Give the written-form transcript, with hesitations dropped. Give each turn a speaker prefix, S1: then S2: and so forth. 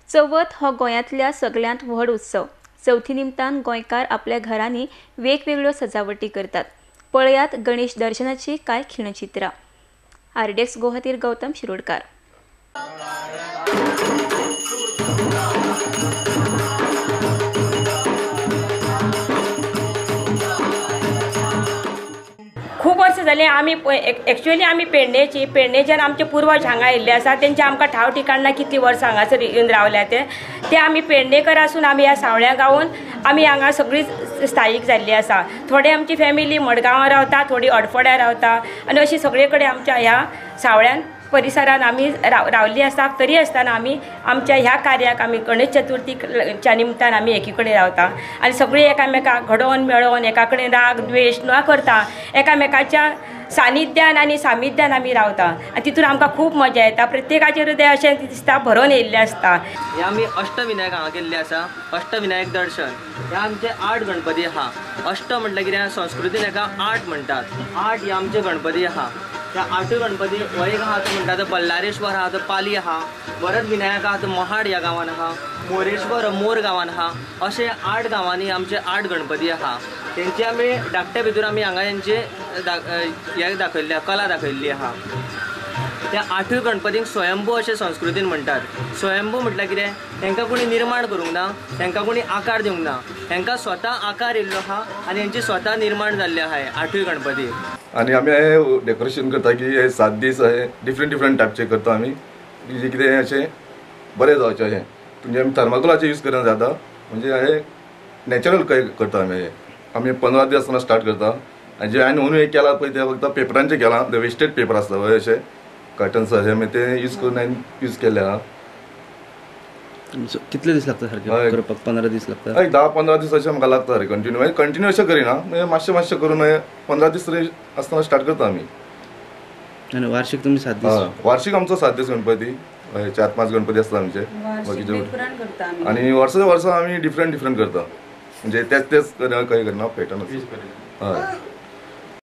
S1: चवथ हो गोंयांतल्या सगल्यांत व्हड उत्सव. चवथी निमतान गोंयकार आपल्या घरांनी वेगवेगळ्यो सजावटी करतात. पळयात गणेश दर्शनाची कांय खिणचित्रां. आरडीएक्स गो खातीर गौतम शिरोडकार.
S2: खूब वर्सां जालीं आमी एक्चुअली आमी पेडणेची, पेडणेच्यान आमचे पुर्वज हांगा आयिल्ले आसा. तेंचे आमकां ठाव ठिकाण ना कितलीं वर्सां हांगासर येवन रावल्या ते ते आमी पेडणेकर आसून आमी ह्या सावळ्या गांवान आमी हांगा सगळीं स्थायीक जाल्ली आसा. थोडे आमची फॅमिली मडगांवां रावता, थोडी अडफड्या रावता आनी अशी सगळे कडेन आमच्या ह्या सावळ्यान परिसरान आमी रावल्ली आसा. तरी आसतना आमी आमच्या ह्या कार्याक आमी गणेश चतुर्थीच्या निमतान आमी एकी कडेन रावता आनी सगळीं एकामेकाक घडोवन मेळोवन एका कडेन राग द्वेश न करता एकामेकाच्या सानिध्यान आनी सामिध्यान आमी रावता आनी तितून आमकां खूब मजा येता. प्रत्येकाचें हृदय अशें दिसता भरोन येयल्लें आसता.
S3: हे आमी अष्टविनायक हांगा केल्ले आसा. अष्टविनायक दर्शन हे आमचे 8 गणपती आहा. अष्ट म्हटल्यार कितें, संस्कृतीन हेका 8 म्हणटात. 8 हे आमचे गणपती आहा. त्या 8 गणपती हो एक आहा तो म्हणटा तो बल्लारेश्वर आहा, तो पाली आहा, वरद विनायक आहा तो मोहाड ह्या गांवान आहा, मोरेश्वर मोर गांवान आहा. अशे 8 गांवांनी आमचे 8 गणपती आहा. तेंचे आमी धाकट्या भितर आमी हांगा तेंचे हे दाखयल्ले, कला दाखयल्ली आहा. त्या 8 गणपतींक स्वयंभू अशें संस्कृतीन म्हणटात. स्वयंभू म्हटल्यार कितें, तांकां कोणी निर्माण करूंक ना, तांकां कोणी आकार दिवंक ना, तांकां स्वता आकार येयल्लो आहा आनी हेंची स्वता निर्माण जाल्ले आहा 8 गणपती.
S4: आनी आमी हे डेकोरेशन करता की हे 7 दीस हे डिफरंट डिफरंट टायपचे करता आमी, जे कितें अशें बरें जावचें अशें. म्हणजे आमी थर्माकोलाचें यूज करना जाता, म्हणजे हे नॅचरल करता आमी. हे आमी 15 दीस आसतना स्टार्ट करता आनी जे हांवें अंदू एक केलां पळय तें फक्त पेपरांचें केलां, ते वेस्टेड पेपर आसता पळय अशें कार्टन्स अशें मागीर ते यूज करून हांवें यूज केल्ले आहा.
S5: कितले दीस लागता सारखे करपाक? 15 दीस लागता?
S4: हय, 10-15 दीस अशें म्हाका लागता रे कंटिन्यू. मागीर कंटिन्यू अशें करिना, मागीर मातशें मातशें करून 15 दीस तरी आसतना स्टार्ट करता आमी.
S5: आनी वार्षिक तुमी 7 दीस?
S4: वार्षिक आमचो 7 दीस गणपती, हय 4-5 गणपती आसता आमचे बाकीचे. आनी वर्सा वर्सा आमी डिफरंट डिफरंट करता, म्हणजे तेच तेच खंय करना पॅटर्न. हय.